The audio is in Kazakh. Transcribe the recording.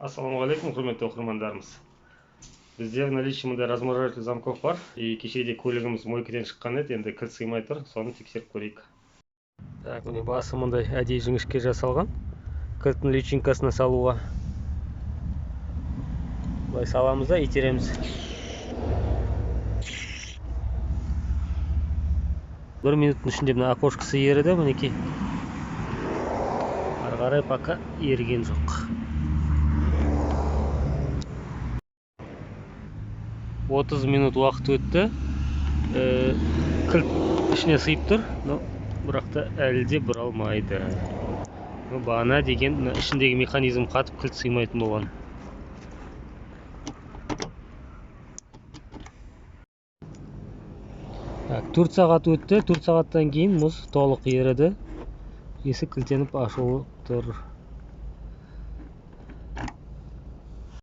Ассалаумағалейкум, құрметті оқырмандарымыз. Бізде в наличии мындай разморожатель замков бар. И кешеде көлігіміз мойкадан шыққан еді, енді кілт сыймай тұр, соны тексеріп көрейік. Так, міне басы мындай әдейі жіңішке жасалған. Кілттің личинкасына салуға. Былай саламыз да итереміз. 1 минуттың ішінде мына окошкасы еріді, мінекей. Ары қарай пока еріген жоқ. 30 минут уақыт өтті. Кілт ішіне сыйып тұр, но бірақ та әлі де бұралмайды. Бағана деген мына ішіндегі механизм қатып кілт сыймайтын болған. Так, 4 сағат өтті. 4 сағаттан кейін мұз толық еріді. Есік кілтеніп ашылып тұр.